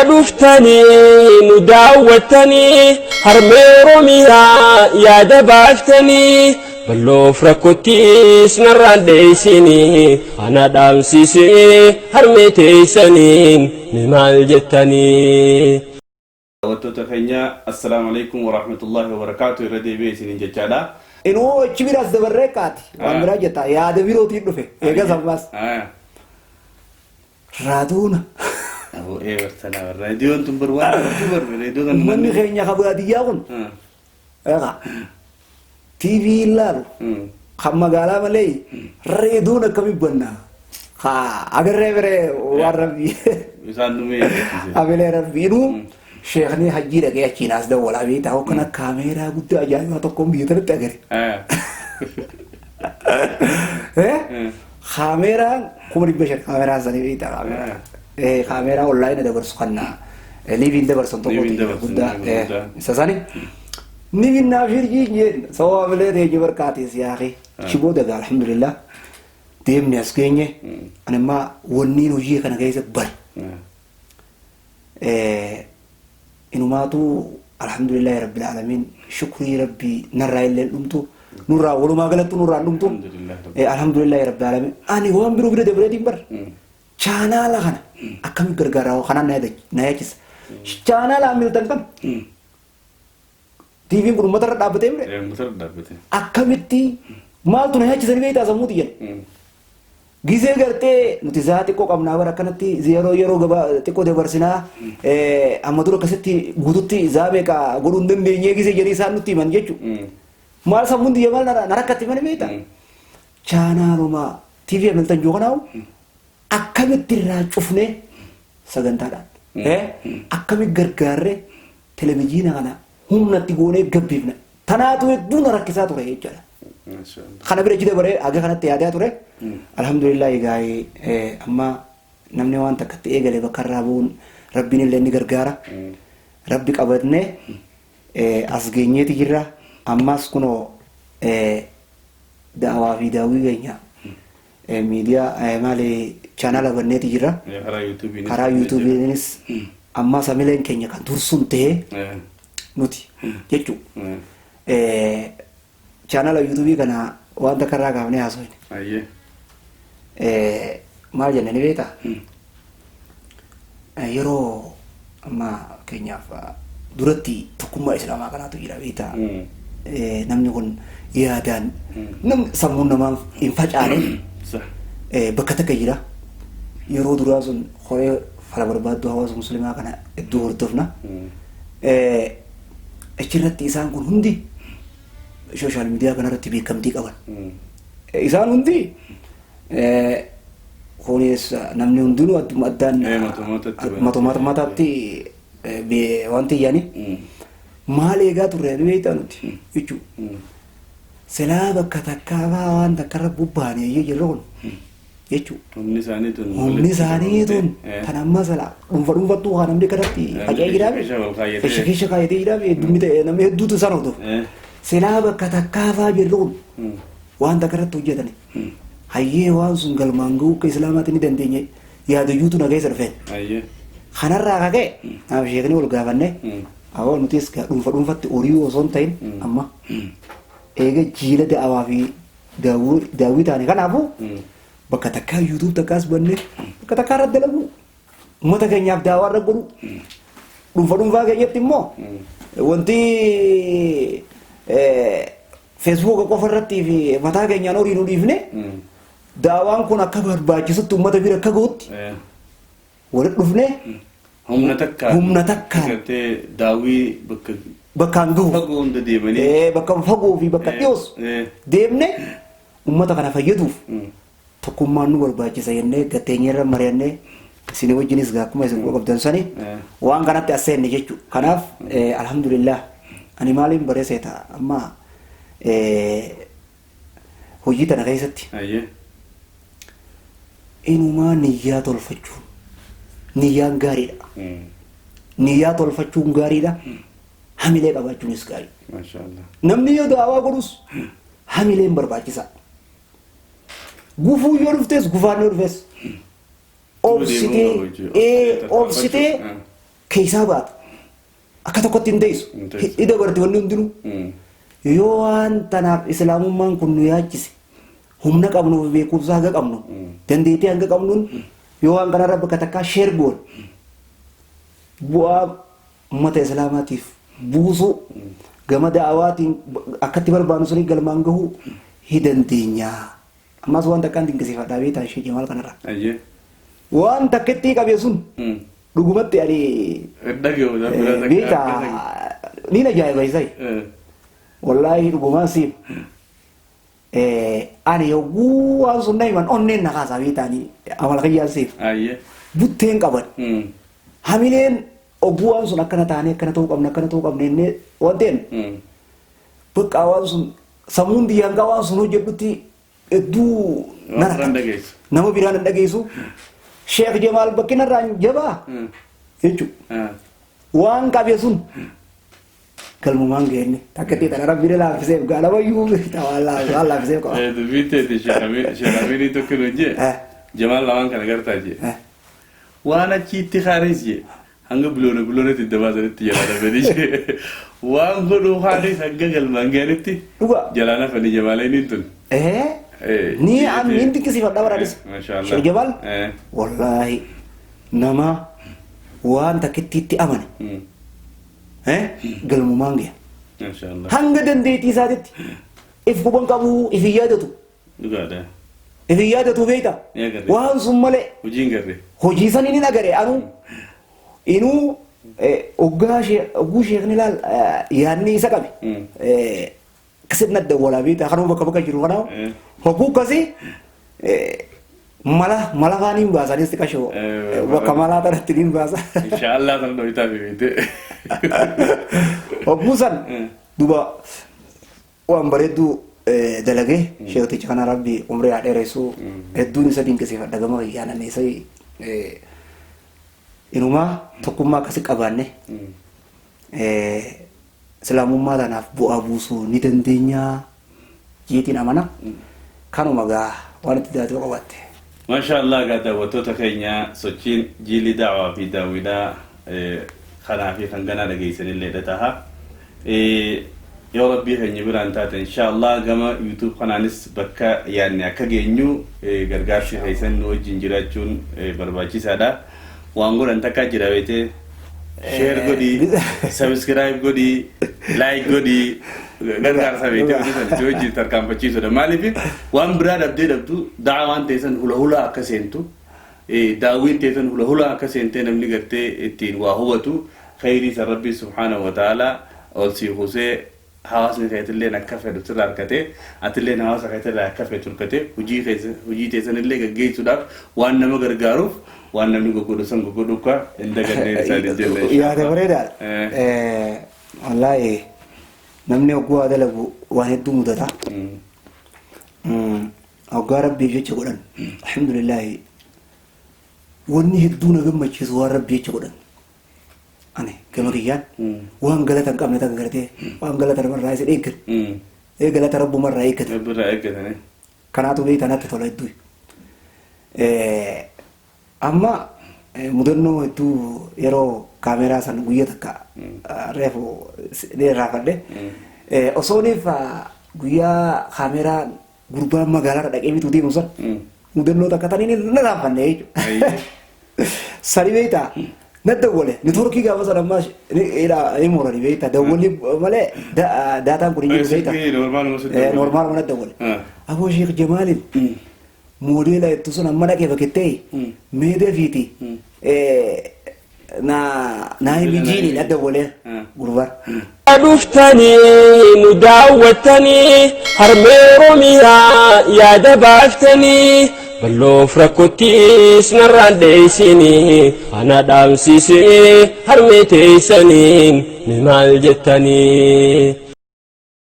Baga dhuftanii nu daawwattanii harmee Oromiyaa yaada baaftanii balloof rakkottiis narraan dheeysinii ana dhaamsisee harmee teeysaniin mee maal jettanii. Daawwattoota keenya Assalaamu Aleykum Warahmatullaahi Wabarakaatuh irra deebi'ee isiniin jechaadha. Inuu achi biraas dabarree kaati. Waan biraa jetta yaada birootiin dhufe. Eegas ammas. Raadoona. Aboo ee bartanaa bar raadiyoon tun bar waan hedduu bar reediyoo tan Uummanni keenya ka baadiyyaa kun egaa TV ilaalu kan magaalaa malee reedoon akkamitti banna. Ha agarree biree waan rabbii. Isaan dhumee eeggisiise. Abilee rabbii inuu sheekni hajjii dhaqee achiin as dawwalaa beektaa hokkana kaameeraa guddaa ajaa'ibaa tokkoon biyya tanatti agare. Kaameeraan 500,000 kaameeraan sanii beektaa kaameeraa. Kaameeraa onlaayina dabarsu kan liiviin dabarsan tokko Liiviin dabarsan, guddaa guddaa. isa sani. Ni binnaa firjii jeen sababa malee ta'e barkaatees yaaqee. Achi booda gaa alhamdulillah deemne as geenye ani immaa wanniin hojii kana keessa bare. Inumaatu alhamdulillahi rabbil aalamiin shukrii rabbii narraa illee dhumtu nurraa walumaa galattu nurraa dhumtu alhamdulillahi rabbil aalamiin ani waan biroo bira dabreetiin bar chaanaala kana akkamitti gargaaraa kanaan na yaachisa chaanaala Hamilton kan TVn kun uummata irra dhaabbatee mire Uummata irra dhaabbate. Akkamitti maaltu na yaachisanii beektaa sammuu tiyyan. Gizee gartee nuti zaa xiqqoo qabnaa bara akkanatti yeroo yeroo gabaa xiqqoo dabarsinaa amma dura akkasitti guututti zaa meeqa godhuu hin dandeenyee gizee jedhanii isaan nutti himan jechuudha. Maal sammuun tiyya maal na rakkatti malee beektaa? Chaanaaluma TV Hamilton jiru kanaawu akkamitti irraa cufnee sagantaadhaan akkamitti gargaarree televijiina kana humna itti goonee gabbifna. Tanaatu hedduu na rakkisaa ture jechuudha. Kana bira achi dabaree haga kanatti yaadaa ture. Alhamdulillah egaa amma namni waan takka itti eegale bakka irraa bu'uun rabbiin illee ni gargaara. Rabbi qabatnee as geenyeeti jirra. Ammas kunoo da'awaa fi daawwii keenya miidiyaa maali chaanaala banneeti jirra. Karaa yuutuubiinis. Karaa yuutuubiinis ammas hamileen keenya kan dursuun ta'ee nuti jechuudha. Chaanaala yuutuubii kana waan takka irraa kaafnee haasofne. Ayyee. Maal jenne ni beektaa? Yeroo amma fakkeenyaaf duratti tokkummaa islaamaa kanaatu jira beektaa? Namni kun yaadaan namni sammuun namaa hin facaane bakka takka jira. Yeroo duraa sun koree fala barbaadduu hawaasa musliimaa kana hedduu hordofna. Achirratti isaan kun hundi sooshaal miidiyaa kanarratti beekamtii qaban. Isaan hundi kunis namni hundinuu adduma addaan matuma mataatti wanti iyyani maal eegaa turre ni beektaa nuti jechuudha. Silaa bakka takkaa faa waan takka irra bobbaane iyyuu jirru kun jechuudha. Humni isaanii tun. Humni isaanii tun kan amma sala dhuunfa dhuunfattuu kan namni kanatti faca'ee jiraa Keesha wal kaayyatee. keesha keesha kaayyatee jiraa heddummi ta'e namni hedduutu isaan hordofa. Silaa bakka takkaa faa jirru kun waan takka irratti hojjetani. Hayyee waan sun galmaan ga'uu akka islaamaatti ni dandeenya yaadayyuutu na keessa dhufeen. Ayyee. Kanarraa akka ka'e naaf sheekni wal gaafanne awoo nutis dhuunfa dhuunfatti horii osoo hin ta'in amma eega jiila da'awaa fi daawwii taane kanaafuu bakka takkaa yuutuub takkaas banne bakka takkaa irratti dalaguu uummata keenyaaf daawaa irra godhuu dhuunfa dhuunfaa keenyatti immoo wanti feesbuuka qofa irratti fi mataa keenyaan horii nu dhiifne daawaan kun akka barbaachisutti uummata bira akka gahutti walitti dhufne Humna takkaan. Humna takkaan. Gartee daawwii bakka bakkaan gahu fagoo hunda deemanii. Bakka fagoo fi bakka dhiyoos deemne uummata kana fayyaduuf tokkummaan nu barbaachisa jennee gatteenyeerra mari'annee isin wajjinis gaa akkuma isin quba qabdan sani waan kanatti as seenne jechuudha. Kanaaf alhamdulillah ani maaliin baree seeta amma hojii tana keessatti inumaa niyyaa tolfachuun niyyaan gaariidha. Niyyaa tolfachuun gaariidha. Hamilee qabaachuunis gaariidha. Maashaallah. Namni yoo da'awaa godhus hamileen barbaachisaa. Gufuu yoo dhuftes gufaan yoo dhufes obsitee Deemuu qabu jechuudha. ee obsitee Ah. Keessaa baata. Akka tokkotti hin teessu. Hin teessu. Hidhi dabarti wanni hundinuu. Yoo waan tanaaf islaamummaan kun nu yaachise, humna qabnu, beekumsa hanga qabnu, dandeettii hanga qabnuun, yoo waan kanarra bakka takkaa share goone, bu'aa uummata islaamaatiif buusuu, gama da'awaatiin akkatti barbaannu sanii galmaan gahuu hi dandeenya. Ammas waan takkaan dinqisiifadhaa beektaa ishee Jamaal kanarra. Ayyee. Waan takkittii qabe sun dhugumatti ani Dhaga'u beektaa niin ajaa'iba isa. Wallaahi dhugumaan siif. Ani yogguu waan sun na himan onneen na kaasaa beektaanii amala kiyyaan siif. Ayyee. Butteen qaban. Hamileen ogguu waan sun akkana taanee akkana ta'uu qabna, akkana ta'uu qabna jennee wanteen bakka waan sun sammuun biyyaan waan sun hojjedhutti hedduu Waan na biraan rakkate. Dhageessu. Nama biraan hin dhageessu. Sheekh Jamaal bakkinarraan jabaa jechuudha. Waan qabe sun galmumaan geenne takka ta'e tana rabbi laaffiseef gaalamayyuu waan laaffiseef qaba. Dubbii teeti sheekamiinii tokko nu jee Jamaal lamaan kana gartaa jee. Waan achitti kaanis jee hanga biloona biloonetti dabaasanitti jalaa dhabanii jee. Waan godhuu kaanis hanga galmaan gaanitti Dhugaa. jalaa nafanii Jamaaleen tun. Ni an niin dinqisiifadha baraadhis. Maashaallah. Sheekh Jamaal wallaahi nama waan takkittiitti amane galmumaan gahe. Maashaallah. Hanga dandeettii isaatitti if quban qabu, if hin yaadatu. Dhugaadha. If hin yaadatu beekta. Ni agarre. Waan sun malee Hojiin garree. Hojii sanii ni agare anuu inuu ogguu sheekni laal yaadni isa qabe akkasitti na dawwalaa beekta, kanuma bakka bakka jiru kanaaf hogguu akkasii mala mala faaniin baasanis xiqqashoo bakka malaa tanatti niin baasa. Inshaallah sana dhohitaa fi beekte. Hogguu san duba waan bareedduu dalagee sheekticha kana rabbi umrii haa dheeressu, hedduun isa dinqisiifadha gama kiyyaan isa inumaa tokkummaa akkasi qabaanne islaamummaa tanaaf bu'aa buusuu ni dandeenya jeetiin amana. Kanuma gaa waan itti daatoo qabaatte. Maashaallah, gaa daawwattoota keenya, sochiin jiilli daawaa fi daawwidhaa kanaa fi kan ganaa dhageessanillee taha. Yoo rabbii keenya biraan taate, inshaallah gama YouTube kanaanis bakka yaadne akka geenyu gargaarsi keessan nu wajjin jiraachuun barbaachisaadha. Waan godhan takkaa jira beetee, share godhii, subscribe godhii, like godhii, gargaarsa beetee hojii san si wajjin tarkaanfachiisudha. Maaliif waan biraa dhabdee dhabdu da'awaan teessan hula hula akka seentu, daawwiin teessan hula hula akka seentee namni gartee ittiin waa hubatu, khayrii san rabbii subhaanahu wa ta'ala ol sii husee hawaasni keetilleen akka fedhu sirra harkatee, atilleen hawaasa keetirraa akka fedhu harkatee hojii teessanillee gaggeessuudhaaf waan nama gargaaruuf, waan namni goggodhu san goggodhu akka hin daganneen isaanii jenne. Yaada bareedaadha. Wallaahi namni hogguu haa dalagu waan hedduu mudata. Hoggaa rabbiif jecha godhan, alhamdulillaahi, wanni hedduu na gammachiisu waan rabbii jecha godhan. Ani gama kiyyaan waan galata hin qabne takka gartee waan galata namarraa isa eeggatu. Galata rabbumarraa eeggatu. Rabbirraa eeggatanii. Kanaatu beektaa natti tola hedduu. Amma mudannoo hedduu yeroo kaameeraa san guyyaa takka reefu dheerraafadhe. Osooniif guyyaa kaameeraa gurbaan magaalaarra dhaqee bituu deemu san mudannoo takka taniin na raaffanne jechuudha. Sani beektaa na dawwale networkii gaafa sana ammaa ni moorani beektaa, dawwalli malee daataan kun hin jiru beektaa. Normal. Normal mana dawwale. Aboo Sheekh Jamaalin moodeela jettu sun amma dhaqee bakkettee meedee fiiti na naa himi na dawwalee gurbaan. Dhuftanii nu daawwattanii harmee Oromiyaa yaada baaftanii balloof rakkottiis narraan dheeysinii ana dhaamsisee harmee teeysaniin ni maal jettanii.